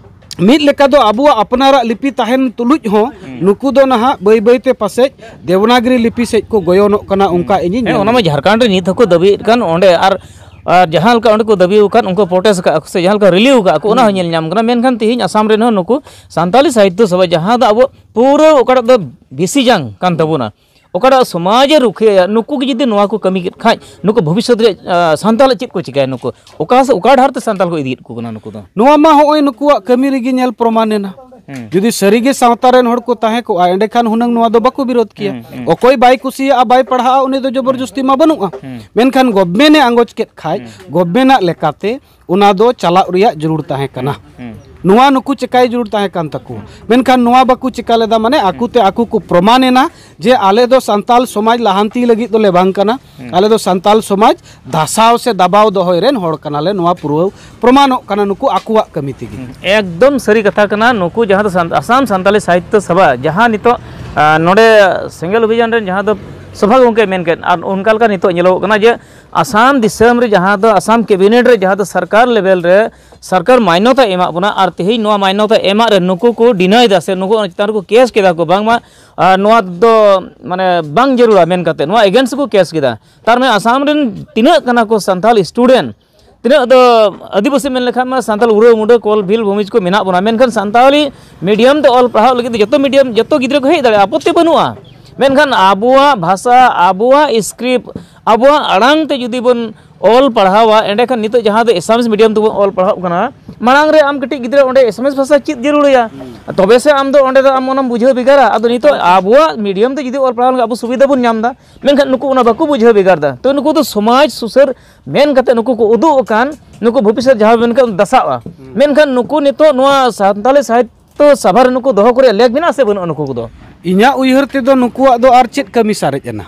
ᱢᱤᱫ ᱞᱮᱠᱟ ᱫᱚ ᱟᱵᱚᱣᱟᱜ ᱟᱯᱱᱟᱨᱟᱜ ᱞᱤᱯᱤ ᱛᱟᱦᱮᱱ ᱛᱩᱞᱩᱡ ᱦᱚᱸ ᱱᱩᱠᱩ ᱫᱚ ᱱᱟᱦᱟᱜ ᱵᱟᱹᱭ ᱵᱟᱹᱭ ᱛᱮ ᱯᱟᱥᱮᱡ ᱫᱮᱵᱽᱱᱟᱜᱽᱨᱤ ᱞᱤᱯᱤ ᱥᱮᱫ ᱠᱚ ᱜᱚᱭᱚᱱᱚᱜ ᱠᱟᱱᱟ, ᱚᱱᱠᱟ ᱤᱧᱤᱧ ᱦᱮᱸ, ᱧᱮᱞ ᱚᱱᱟ ᱢᱟ ᱮᱫᱟ᱾ ᱡᱷᱟᱲᱠᱷᱚᱸᱰ ᱨᱮ ᱱᱤᱛ ᱦᱚᱸᱠᱚ ᱫᱟᱹᱵᱤᱭᱮᱫ ᱠᱟᱱ, ᱚᱸᱰᱮ ᱟᱨ ᱟᱨ ᱡᱟᱦᱟᱸ ᱞᱮᱠᱟ ᱚᱸᱰᱮ ᱠᱚ ᱫᱟᱹᱵᱤ ᱟᱠᱟᱫ, ᱚᱱᱠᱟ ᱯᱨᱚᱴᱮᱥᱴ ᱟᱠᱟᱫ ᱠᱚ ᱥᱮ ᱡᱟᱦᱟᱸ ᱞᱮᱠᱟ ᱨᱮᱞᱤ ᱟᱠᱟᱫ ᱠᱚ, ᱚᱱᱟ ᱦᱚᱸ ᱧᱮᱞ ᱧᱟᱢ ᱠᱟᱱᱟ᱾ ᱢᱮᱱᱠᱷᱟᱱ ᱛᱮᱦᱮᱧ ᱟᱥᱟᱢ ᱨᱮᱱ ᱦᱚᱸ ᱱᱩᱠᱩ ᱥᱟᱱᱛᱟᱞᱤ ᱥᱟᱦᱤᱛᱛᱚ ᱥᱚᱵᱷᱟ, ᱡᱟᱦᱟᱸ ᱫᱚ ᱟᱵᱚ ᱯᱩᱨᱟᱹ ᱚᱠᱟᱴᱟᱜ ᱫᱚ ᱵᱤᱥᱤ ᱡᱟᱝ ᱠᱟᱱ ᱛᱟᱵᱚᱱᱟ, ᱚᱠᱟᱴᱟᱜ ᱥᱚᱢᱟᱡᱽ ᱮ ᱨᱩᱠᱷᱤᱭᱟᱹᱭᱟ, ᱱᱩᱠᱩ ᱜᱮ ᱡᱩᱫᱤ ᱱᱚᱣᱟ ᱠᱚ ᱠᱟᱹᱢᱤ ᱠᱮᱫ ᱠᱷᱟᱡ, ᱱᱩᱠᱩ ᱵᱷᱚᱵᱤᱥᱥᱚᱛ ᱨᱮ, ᱟ, ᱥᱟᱱᱛᱟᱞ ᱪᱮᱫ ᱠᱚ ᱪᱤᱠᱟᱹᱭᱟ? ᱱᱩᱠᱩ ᱚᱠᱟ ᱥᱮ, ᱚᱠᱟ ᱰᱟᱦᱟᱨ ᱛᱮ ᱥᱟᱱᱛᱟᱞ ᱠᱚ ᱤᱫᱤᱭᱮᱫ ᱠᱚ ᱠᱟᱱᱟ ᱱᱩᱠᱩ ᱫᱚ? ᱱᱚᱣᱟ ᱢᱟ ᱦᱚᱸᱜᱼᱚᱭ ᱱᱩᱠᱩᱣᱟᱜ ᱠᱟᱹᱢᱤ ᱨᱮᱜᱮ ᱧᱮᱞ ᱯᱨᱚᱢᱟᱱ ᱮᱱᱟ᱾ ᱦᱩᱸ᱾ ᱡᱩᱫᱤ ᱥᱟᱹᱨᱤᱜᱮ ᱥᱟᱶᱛᱟ ᱨᱮᱱ ᱦᱚᱲ ᱠᱚ ᱛᱟᱦᱮᱸ ᱠᱚᱜᱼᱟ, ᱮᱸᱰᱮᱠᱷᱟᱱ ᱦᱩᱱᱟᱹᱝ ᱱᱚᱣᱟ ᱫᱚ ᱵᱟᱠᱚ ᱵᱤᱨᱳᱫ ᱠᱮᱭᱟ᱾ ᱦᱩᱸ, ᱦᱩᱸ᱾ ᱚᱠᱚᱭ ᱵᱟᱭ ᱠᱩᱥᱤᱭᱟᱜᱼᱟ, ᱵᱟᱭ ᱯᱟᱲᱦᱟᱜᱼᱟ, ᱩᱱᱤ ᱫᱚ ᱡᱚᱵᱚᱨ ᱡᱚᱥᱛᱤ ᱢᱟ ᱵᱟᱹᱱᱩᱜᱼᱟ᱾ ᱦᱩᱸ᱾ ᱢᱮᱱᱠᱷᱟᱱ ᱜᱚᱵᱷᱢᱮᱱᱴ ᱮ ᱟᱸᱜᱚᱪ ᱠᱮᱫ ᱠᱷᱟᱡ, ᱦᱩᱸ᱾ ᱜᱚᱵᱷᱢᱮᱱᱴ ᱟᱜ ᱞᱮᱠᱟᱛᱮ ᱚᱱᱟ ᱫᱚ ᱪᱟᱞᱟᱜ ᱨᱮᱭᱟᱜ ᱡᱟᱹᱨᱩᱲ ᱛᱟᱦᱮᱸ ᱠᱟᱱᱟ᱾ ᱦᱩᱸ᱾ ᱱᱚᱣᱟ ᱱᱩᱠᱩ ᱪᱮᱠᱟᱭ ᱡᱟᱹᱨᱩᱲ ᱛᱟᱦᱮᱸ ᱠᱟᱱ ᱛᱟᱠᱚᱣᱟ, ᱢᱮᱱᱠᱷᱟᱱ ᱱᱚᱣᱟ ᱵᱟᱠᱚ ᱪᱮᱠᱟ ᱞᱮᱫᱟ᱾ ᱢᱟᱱᱮ ᱟᱠᱚ ᱛᱮ ᱟᱠᱚ ᱠᱚ ᱯᱨᱚᱢᱟᱱ ᱮᱱᱟ ᱡᱮ ᱟᱞᱮ ᱫᱚ ᱥᱟᱱᱛᱟᱞ ᱥᱚᱢᱟᱡᱽ ᱞᱟᱦᱟᱱᱛᱤ ᱞᱟᱹᱜᱤᱫ ᱫᱚᱞᱮ ᱵᱟᱝ ᱠᱟᱱᱟ, ᱦᱩᱸ᱾ ᱟᱞᱮ ᱫᱚ ᱥᱟᱱᱛᱟᱞ ᱥᱚᱢᱟᱡᱽ ᱫᱷᱟᱥᱟᱣ ᱥᱮ ᱫᱟᱵᱟᱣ ᱫᱚᱦᱚᱭ ᱨᱮᱱ ᱦᱚᱲ ᱠᱟᱱᱟᱞᱮ᱾ ᱱᱚᱣᱟ ᱯᱩᱨᱟᱹᱣ ᱯᱨᱚᱢᱟᱱᱚᱜ ᱠᱟᱱᱟ ᱱᱩᱠᱩ ᱟᱠᱚᱣᱟᱜ ᱠᱟᱹᱢᱤ ᱛᱮᱜᱮ᱾ ᱦᱩᱸ, ᱮᱠᱫᱚᱢ ᱥᱟᱹᱨᱤ ᱠᱟᱛᱷᱟ ᱠᱟᱱᱟ᱾ ᱱᱩᱠᱩ ᱡᱟᱦᱟᱸ ᱫᱚ ᱥᱟᱱ-, ᱟᱥᱟᱢ ᱥᱟᱱᱛᱟᱞᱤ ᱥᱟᱦᱤᱛᱛᱚ ᱥᱚᱵᱷᱟ, ᱡᱟᱦᱟᱸ ᱱᱤᱛᱚᱜ, ᱟ, ᱱᱚᱰᱮ ᱥᱮᱸᱜᱮᱞ ᱚᱵᱷᱤᱡᱟᱱ ᱨᱮᱱ ᱡᱟᱦᱟᱸ ᱫᱚ ᱥᱚᱵᱷᱟ ᱜᱚᱢᱠᱮ ᱢᱮᱱ ᱠᱮᱫ, ᱟᱨ ᱚᱱᱠᱟ ᱞᱮᱠᱟ ᱱᱤᱛᱚᱜ ᱧᱮᱞᱚᱜᱚᱜ ᱠᱟᱱᱟ ᱡᱮ ᱟᱥᱟᱢ ᱫᱤᱥᱚᱢ ᱨᱮ ᱡᱟᱦᱟᱸ ᱫᱚ ᱟᱥᱟᱢ ᱠᱮᱵᱤᱱᱮᱴ ᱨᱮ ᱡᱟᱦᱟᱸ ᱫᱚ ᱥᱚᱨᱠᱟᱨ ᱞᱮᱵᱮᱞ ᱨᱮ ᱥᱚᱨᱠᱟᱨ ᱢᱟᱱᱱᱚᱛᱟ ᱮᱢᱟᱜ ᱵᱚᱱᱟ, ᱟᱨ ᱛᱮᱦᱮᱧ ᱱᱚᱣᱟ ᱢᱟᱱᱱᱚᱛᱟ ᱮᱢᱟᱜ ᱨᱮ ᱱᱩᱠᱩ ᱠᱚ ᱰᱤᱱᱟᱭ ᱫᱟ ᱥᱮ ᱱᱩᱠᱩ ᱚᱱᱟ ᱪᱮᱛᱟᱱ ᱨᱮᱠᱚ ᱠᱮᱥ ᱠᱮᱫᱟ ᱠᱚ, ᱵᱟᱝᱢᱟ, ᱟ, ᱱᱚᱣᱟ ᱫᱚ ᱢᱟᱱᱮ ᱵᱟᱝ ᱡᱟᱹᱨᱩᱲᱟ ᱢᱮᱱ ᱠᱟᱛᱮ ᱱᱚᱣᱟ ᱮᱜᱮᱱᱥᱴ ᱠᱚ ᱠᱮᱥ ᱠᱮᱫᱟ᱾ ᱛᱟᱨ ᱢᱟᱱᱮ ᱟᱥᱟᱢ ᱨᱮᱱ ᱛᱤᱱᱟᱹᱜ ᱠᱟᱱᱟ ᱠᱚ ᱥᱟᱱᱛᱟᱲ ᱥᱴᱩᱰᱮᱱᱴ, ᱛᱤᱱᱟᱹᱜ ᱫᱚ ᱟᱹᱫᱤᱵᱟᱹᱥᱤ ᱢᱮᱱ ᱞᱮᱠᱷᱟᱱ ᱢᱟ ᱥᱟᱱᱛᱟᱲ ᱩᱨᱟᱹᱣ ᱢᱩᱰᱟᱹ ᱠᱚᱞ ᱵᱷᱤᱞ ᱵᱷᱩᱢᱤᱡᱽ ᱠᱚ ᱢᱮᱱᱟᱜ ᱵᱚᱱᱟ, ᱢᱮᱱᱠᱷᱟᱱ ᱥᱟᱱᱛᱟᱲᱤ ᱢᱤᱰᱤᱭᱟᱢ ᱛᱮ ᱚᱞ ᱯᱟᱲᱦᱟᱣ ᱞᱟᱹᱜᱤᱫ ᱫᱚ ᱡᱚᱛᱚ ᱢᱤᱰᱤᱭᱟᱢ, ᱡᱚᱛᱚ ᱜᱤᱫᱽᱨᱟᱹ ᱠᱚ ᱦᱮᱡ ᱫᱟᱲᱮᱭᱟᱜᱼᱟ, ᱟᱯᱚᱛᱛᱤ ᱵᱟᱹᱱᱩᱜᱼᱟ᱾ ᱢᱮᱱᱠᱷᱟᱱ ᱟᱵᱚᱣᱟᱜ ᱵᱷᱟᱥᱟ, ᱟᱵᱚᱣᱟᱜ ᱥᱠᱨᱤᱯᱴ, ᱟᱵᱚᱣᱟᱜ ᱟᱲᱟᱝ ᱛᱮ ᱡᱩᱫᱤ ᱵᱚᱱ ᱚᱞ ᱯᱟᱲᱦᱟᱣᱟ, ᱮᱸᱰᱮᱠᱷᱟᱱ ᱱᱤᱛᱚᱜ ᱡᱟᱦᱟᱸ ᱫᱚ ᱮᱥᱟᱢᱤᱥ ᱢᱤᱰᱤᱭᱟᱢ ᱛᱮᱵᱚᱱ ᱚᱞ ᱯᱟᱲᱦᱟᱣ ᱠᱟᱱᱟ, ᱢᱟᱲᱟᱝ ᱨᱮ ᱟᱢ ᱠᱟᱹᱴᱤᱡ ᱜᱤᱫᱽᱨᱟᱹ ᱚᱸᱰᱮ ᱮᱥᱟᱢᱤᱥ ᱵᱷᱟᱥᱟ ᱪᱮᱫ ᱡᱟᱹᱨᱩᱲᱟᱭᱟ, ᱛᱚᱵᱮ ᱥᱮ ᱟᱢ ᱫᱚ ᱚᱸᱰᱮ ᱫᱚ ᱟᱢ ᱚᱱᱟᱢ ᱵᱩᱡᱷᱟᱹᱣ ᱵᱷᱮᱜᱟᱨᱟ᱾ ᱟᱫᱚ ᱱᱤᱛᱚᱜ ᱟᱵᱚᱣᱟᱜ ᱢᱤᱰᱤᱭᱟᱢ ᱛᱮ ᱡᱩᱫᱤ ᱚᱞ ᱯᱟᱲᱦᱟᱣ ᱞᱮᱱᱠᱷᱟᱱ ᱟᱵᱚ ᱥᱩᱵᱤᱫᱷᱟ ᱵᱚᱱ ᱧᱟᱢ ᱮᱫᱟ, ᱢᱮᱱᱠᱷᱟᱱ ᱱᱩᱠᱩ ᱚᱱᱟ ᱵᱟᱠᱚ ᱵᱩᱡᱷᱟᱹᱣ ᱵᱷᱮᱜᱟᱨ ᱮᱫᱟ᱾ ᱛᱚ ᱱᱩᱠᱩ ᱫᱚ ᱥᱚᱢᱟᱡᱽ ᱥᱩᱥᱟᱹᱨ ᱢᱮᱱ ᱠᱟᱛᱮ ᱱᱩᱠᱩ ᱠᱚ ᱩᱫᱩᱜ ᱟᱠᱟᱱ ᱱᱩᱠᱩ ᱵᱷᱚᱵᱤᱥᱥᱚᱛ ᱡᱟᱦᱟᱸ ᱢᱮᱱᱠᱷᱟᱱ ᱫᱟᱥᱟᱜᱼᱟ᱾ ᱢᱮᱱᱠᱷᱟᱱ ᱱᱩᱠᱩ ᱱᱤᱛᱚᱜ ᱱᱚᱣᱟ ᱥᱟᱱᱛᱟᱞᱤ ᱥᱟᱦᱤᱛᱛᱚ ᱥᱟᱵᱷᱟ ᱨᱮ ᱱᱩᱠᱩ ᱫᱚᱦᱚ ᱠᱚᱨᱮ ᱞᱮᱠ ᱢᱮᱱᱟᱜᱼᱟ ᱥᱮ ᱵᱟᱹᱱᱩᱜᱼᱟ ᱱᱩᱠᱩ ᱠᱚᱫᱚ? ᱤᱧᱟᱹᱜ ᱩᱭᱦᱟᱹᱨ ᱛᱮᱫᱚ ᱱᱩᱠᱩᱣᱟᱜ ᱫᱚ ᱟᱨ ᱪᱮᱫ ᱠᱟᱹᱢᱤ ᱥᱟᱨᱮᱡ ᱮᱱᱟ?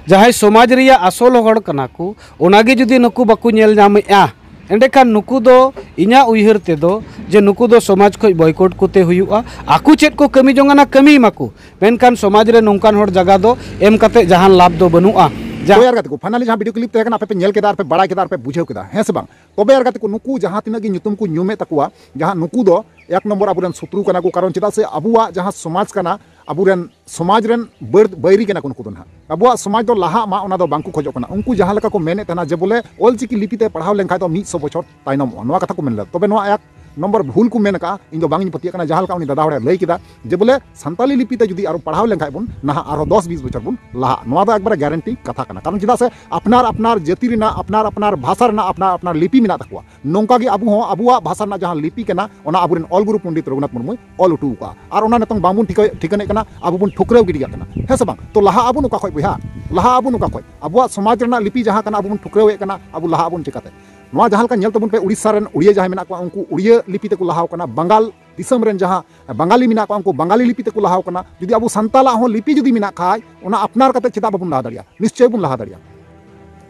ᱡᱟᱦᱟᱸᱭ ᱥᱚᱢᱟᱡᱽ ᱨᱮᱭᱟᱜ ᱟᱥᱚᱞ ᱦᱚᱲ ᱠᱟᱱᱟ ᱠᱚ, ᱚᱱᱟᱜᱮ ᱡᱩᱫᱤ ᱱᱩᱠᱩ ᱵᱟᱠᱚ ᱧᱮᱞ ᱧᱟᱢᱮᱫᱼᱟ, ᱮᱸᱰᱮᱠᱷᱟᱱ ᱱᱩᱠᱩ ᱫᱚ, ᱤᱧᱟᱹᱜ ᱩᱭᱦᱟᱹᱨ ᱛᱮᱫᱚ, ᱡᱮ ᱱᱩᱠᱩ ᱫᱚ ᱥᱚᱢᱟᱡᱽ ᱠᱷᱚᱱ ᱵᱚᱭᱠᱚᱴ ᱠᱚᱛᱮ ᱦᱩᱭᱩᱜᱼᱟ᱾ ᱟᱠᱚ ᱪᱮᱫ ᱠᱚ ᱠᱟᱹᱢᱤ ᱡᱚᱝ ᱠᱟᱱᱟ, ᱠᱟᱹᱢᱤ ᱢᱟᱠᱚ, ᱢᱮᱱᱠᱷᱟᱱ ᱥᱚᱢᱟᱡᱽ ᱨᱮ ᱱᱚᱝᱠᱟᱱ ᱦᱚᱲ ᱡᱟᱭᱜᱟ ᱫᱚ ᱮᱢ ᱠᱟᱛᱮ ᱡᱟᱦᱟᱱ ᱞᱟᱵᱷ ᱫᱚ ᱵᱟᱹᱱᱩᱜᱼᱟ᱾ ᱛᱚ ᱭᱟᱨ ᱜᱟᱛᱮ ᱠᱚ, finally ᱡᱟᱦᱟᱸ video clip ᱛᱟᱦᱮᱸ ᱠᱟᱱᱟ, ᱟᱯᱮ ᱯᱮ ᱧᱮᱞ ᱠᱮᱫᱟ ᱟᱨ ᱯᱮ ᱵᱟᱲᱟᱭ ᱠᱮᱫᱟ ᱟᱨ ᱯᱮ ᱵᱩᱡᱷᱟᱹᱣ ᱠᱮᱫᱟ, ᱦᱮᱸ ᱥᱮ ᱵᱟᱝ? ᱛᱚᱵᱮ ᱭᱟᱨ ᱜᱟᱛᱮ ᱠᱚ, ᱱᱩᱠᱩ ᱡᱟᱦᱟᱸ ᱛᱤᱱᱟᱹᱜ ᱜᱮ ᱧᱩᱛᱩᱢ ᱠᱚ ᱧᱩᱢᱮᱫ ᱛᱟᱠᱚᱣᱟ, ᱡᱟᱦᱟᱸ ᱱᱩᱠᱩ ᱫᱚ ᱮᱠ ᱱᱚᱢᱵᱚᱨ ᱟᱵᱚᱨᱮᱱ ᱥᱚᱛᱨᱩ ᱠᱟᱱᱟ ᱠᱚ, ᱠᱟᱨᱚᱱ ᱪᱮᱫᱟᱜ ᱥᱮ ᱟᱵᱚᱣᱟᱜ ᱡᱟᱦᱟᱸ ᱥᱚᱢᱟᱡᱽ ᱠᱟᱱᱟ, ᱟᱵᱚᱨᱮᱱ ᱥᱚᱢᱟᱡᱽ ᱨᱮᱱ ᱵᱟᱹᱲ-, ᱵᱟᱹᱭᱨᱤ ᱠᱟᱱᱟ ᱠᱚ ᱱᱩᱠᱩ ᱫᱚ ᱱᱟᱦᱟᱜ᱾ ᱟᱵᱚᱣᱟᱜ ᱥᱚᱢᱟᱡᱽ ᱫᱚ ᱞᱟᱦᱟᱜ ᱢᱟ, ᱚᱱᱟ ᱫᱚ ᱵᱟᱝᱠᱚ ᱠᱷᱚᱡᱚᱜ ᱠᱟᱱᱟ᱾ ᱩᱱᱠᱩ ᱡᱟᱦᱟᱸ ᱞᱮᱠᱟ ᱠᱚ ᱢᱮᱱᱮᱫ ᱛᱟᱦᱮᱱᱟ ᱡᱮ ᱵᱚᱞᱮ ᱚᱞᱪᱤᱠᱤ ᱞᱤᱯᱤ ᱛᱮ ᱯᱟᱲᱦᱟᱣ ᱞᱮᱱᱠᱷᱟᱡ ᱫᱚ ᱢᱤᱫ ᱥᱚ ᱵᱚᱪᱷᱚᱨ ᱛᱟᱭᱱᱚᱢᱚᱜᱼᱟ, ᱱᱚᱣᱟ ᱠᱟᱛᱷᱟ ᱠᱚ ᱢᱮᱱ ᱞᱮᱫᱟ᱾ ᱛᱚᱵᱮ ᱱᱚᱣᱟ ᱮᱠ ᱱᱚᱢᱵᱚᱨ ᱵᱷᱩᱞ ᱠᱚ ᱢᱮᱱ ᱟᱠᱟᱫᱼᱟ, ᱤᱧ ᱫᱚ ᱵᱟᱝ ᱤᱧ ᱯᱟᱹᱛᱭᱟᱹᱜ ᱠᱟᱱᱟ᱾ ᱡᱟᱦᱟᱸ ᱞᱮᱠᱟ ᱩᱱᱤ ᱫᱟᱫᱟ ᱦᱚᱲᱮ ᱞᱟᱹᱭ ᱠᱮᱫᱟ ᱡᱮ ᱵᱚᱞᱮ ᱥᱟᱱᱛᱟᱞᱤ ᱞᱤᱯᱤ ᱛᱮ ᱡᱩᱫᱤ ᱟᱨᱚ ᱯᱟᱲᱦᱟᱣ ᱞᱮᱱᱠᱷᱟᱡ ᱵᱚᱱ ᱱᱟᱦᱟᱜ ᱟᱨᱦᱚᱸ ᱫᱚᱥ ᱵᱤᱥ ᱵᱚᱪᱷᱚᱨ ᱵᱚᱱ ᱞᱟᱦᱟᱜᱼᱟ, ᱱᱚᱣᱟ ᱫᱚ ᱮᱠᱵᱟᱨᱮ guarantee ᱠᱟᱛᱷᱟ ᱠᱟᱱᱟ᱾ ᱠᱟᱨᱚᱱ ᱪᱮᱫᱟᱜ ᱥᱮ ᱟᱯᱱᱟᱨ ᱟᱯᱱᱟᱨ ᱡᱟᱹᱛᱤ ᱨᱮᱱᱟᱜ, ᱟᱯᱱᱟᱨ ᱟᱯᱱᱟᱨ ᱵᱷᱟᱥᱟ ᱨᱮᱱᱟᱜ ᱟᱯᱱᱟᱨ ᱟᱯᱱᱟᱨ ᱞᱤᱯᱤ ᱢᱮᱱᱟᱜ ᱛᱟᱠᱚᱣᱟ᱾ ᱱᱚᱝᱠᱟ ᱜᱮ ᱟᱵᱚ ᱦᱚᱸ ᱟᱵᱚᱣᱟᱜ ᱵᱷᱟᱥᱟ ᱨᱮᱱᱟᱜ ᱡᱟᱦᱟᱸ ᱞᱤᱯᱤ ᱠᱟᱱᱟ, ᱚᱱᱟ ᱟᱵᱚᱨᱮᱱ ᱚᱞ ᱜᱩᱨᱩ ᱯᱚᱱᱰᱤᱛ ᱨᱚᱜᱷᱩᱱᱟᱛᱷ ᱢᱩᱨᱢᱩᱭ ᱚᱞ ᱦᱚᱴᱚ ᱟᱠᱟᱫᱼᱟ᱾ ᱟᱨ ᱚᱱᱟ ᱱᱤᱛᱚᱝ ᱵᱟᱝᱵᱚᱱ ᱴᱷᱤᱠᱟᱹ-, ᱴᱷᱤᱠᱟᱹᱱᱮᱫ ᱠᱟᱱᱟ, ᱟᱵᱚ ᱵᱚᱱ ᱴᱷᱩᱠᱨᱟᱹᱣ ᱜᱤᱰᱤ ᱠᱟᱜ ᱠᱟᱱᱟ, ᱦᱮᱸ ᱥᱮ ᱵᱟᱝ? ᱛᱚ ᱞᱟᱦᱟ ᱟᱵᱚᱱ ᱚᱠᱟ ᱠᱷᱚᱡ ᱵᱚᱭᱦᱟ? ᱞᱟᱦᱟ ᱟᱵᱚᱱ ᱚᱠᱟ ᱠᱷᱚᱡ? ᱟᱵᱚᱣᱟᱜ ᱥᱚᱢᱟᱡᱽ ᱨᱮᱱᱟᱜ ᱞᱤᱯᱤ ᱡᱟᱦᱟᱸ ᱠᱟᱱᱟ, ᱟᱵᱚ ᱵᱚᱱ ᱴᱷᱩᱠᱨᱟᱹᱣᱮᱫ ᱠᱟᱱᱟ, ᱟᱵᱚ ᱞᱟᱦᱟ ᱟᱵᱚᱱ ᱪᱤᱠᱟᱛᱮ? ᱱᱚᱣᱟ ᱡᱟᱦᱟᱸ ᱞᱮᱠᱟ ᱧᱮᱞ ᱛᱟᱵᱚᱱ ᱯᱮ, ᱩᱲᱤᱥᱥᱟ ᱨᱮᱱ ᱩᱲᱤᱭᱟᱹ ᱡᱟᱦᱟᱸᱭ ᱢᱮᱱᱟᱜ ᱠᱚᱣᱟ, ᱩᱱᱠᱩ ᱩᱲᱤᱭᱟᱹ ᱞᱤᱯᱤ ᱛᱮᱠᱚ ᱞᱟᱦᱟᱣ ᱠᱟᱱᱟ᱾ ᱵᱟᱝᱜᱟᱞ ᱫᱤᱥᱚᱢ ᱨᱮᱱ ᱡᱟᱦᱟᱸ ᱵᱟᱝᱜᱟᱞᱤ ᱢᱮᱱᱟᱜ ᱠᱚᱣᱟ, ᱩᱱᱠᱩ ᱵᱟᱝᱜᱟᱞᱤ ᱞᱤᱯᱤ ᱛᱮᱠᱚ ᱞᱟᱦᱟᱣ ᱠᱟᱱᱟ᱾ ᱡᱩᱫᱤ ᱟᱵᱚ ᱥᱟᱱᱛᱟᱞᱟᱜ ᱦᱚᱸ ᱞᱤᱯᱤ ᱡᱩᱫᱤ ᱢᱮᱱᱟᱜ ᱠᱷᱟᱡ, ᱚᱱᱟ ᱟᱯᱱᱟᱨ ᱠᱟᱛᱮ ᱪᱮᱫᱟᱜ ᱵᱟᱵᱚᱱ ᱞᱟᱦᱟ ᱫᱟᱲᱮᱭᱟᱜᱼᱟ? ᱱᱤᱥᱪᱚᱭ ᱵᱚᱱ ᱞᱟᱦᱟ ᱫᱟᱲᱮᱭᱟᱜᱼᱟ᱾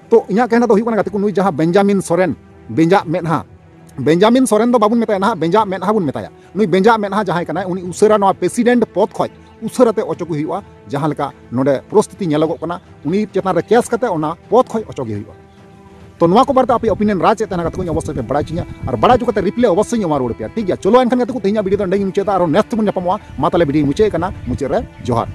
ᱛᱚ ᱤᱧᱟᱹᱜ ᱠᱟᱛᱷᱟ ᱫᱚ ᱦᱩᱭᱩᱜ ᱠᱟᱱᱟ ᱜᱟᱛᱮ ᱠᱚ, ᱱᱩᱭ ᱡᱟᱦᱟᱸ ᱵᱮᱧᱡᱟᱢᱤᱱ ᱥᱚᱨᱮᱱ, ᱵᱮᱧᱡᱟ ᱢᱮᱫᱦᱟ, ᱵᱮᱧᱡᱟᱢᱤᱱ ᱥᱚᱨᱮᱱ ᱫᱚ ᱵᱟᱵᱚᱱ ᱢᱮᱛᱟᱭᱟ ᱱᱟᱦᱟᱜ, ᱵᱮᱧᱡᱟ ᱢᱮᱫᱦᱟ ᱵᱚᱱ ᱢᱮᱛᱟᱭᱟ᱾ ᱱᱩᱭ ᱵᱮᱧᱡᱟ ᱢᱮᱫᱦᱟ ᱡᱟᱦᱟᱸᱭ ᱠᱟᱱᱟᱭ, ᱩᱱᱤ ᱩᱥᱟᱹᱨᱟ ᱱᱚᱣᱟ president ᱯᱚᱫᱽ ᱠᱷᱚᱡ ᱩᱥᱟᱹᱨᱟ ᱛᱮ ᱚᱪᱚᱜ ᱦᱩᱭᱩᱜᱼᱟ᱾ ᱡᱟᱦᱟᱸ ᱞᱮᱠᱟ ᱱᱚᱰᱮ ᱯᱚᱨᱤᱥᱛᱷᱤᱛᱤ ᱧᱮᱞᱚᱜᱚᱜ ᱠᱟᱱᱟ, ᱩᱱᱤ ᱪᱮᱛᱟᱱ ᱨᱮ ᱠᱮᱥ ᱠᱟᱛᱮ ᱚᱱᱟ ᱯᱚᱫᱽ ᱠᱷᱚᱡ ᱚᱪᱚᱜ ᱦᱩᱭᱩᱜᱼᱟ᱾ ᱛᱚ ᱱᱚᱣᱟ ᱠᱚ ᱵᱟᱨᱮᱛᱮ ᱟᱯᱮ opinion ᱨᱟᱭ ᱪᱮᱫ ᱛᱟᱦᱮᱱᱟ ᱜᱟᱛᱮ ᱠᱚ, ᱤᱧ ᱚᱵᱚᱥᱥᱳᱭ ᱯᱮ ᱵᱟᱲᱟᱭ ᱦᱚᱪᱚᱧᱟ, ᱟᱨ ᱵᱟᱲᱟᱭ ᱦᱚᱪᱚ ᱠᱟᱛᱮ reply ᱚᱵᱚᱥᱥᱳᱭ ᱤᱧ ᱮᱢᱟ ᱨᱩᱣᱟᱹᱲ ᱯᱮᱭᱟ, ᱴᱷᱤᱠ ᱜᱮᱭᱟ? ᱪᱚᱞᱚ ᱮᱱᱠᱷᱟᱱ ᱜᱟᱛᱮ ᱠᱚ, ᱛᱮᱦᱮᱧᱟᱜ video ᱫᱚ ᱚᱸᱰᱮ ᱜᱮᱧ ᱢᱩᱪᱟᱹᱫᱟ, ᱟᱨᱚ next ᱵᱚᱱ ᱧᱟᱯᱟᱢᱚᱜᱼᱟ᱾ ᱢᱟ ᱛᱟᱦᱞᱮ video ᱢᱩᱪᱟᱹᱫ ᱠᱟᱱᱟ, ᱢᱩᱪᱟᱹᱫ ᱨᱮ ᱡᱚᱦᱟᱨ᱾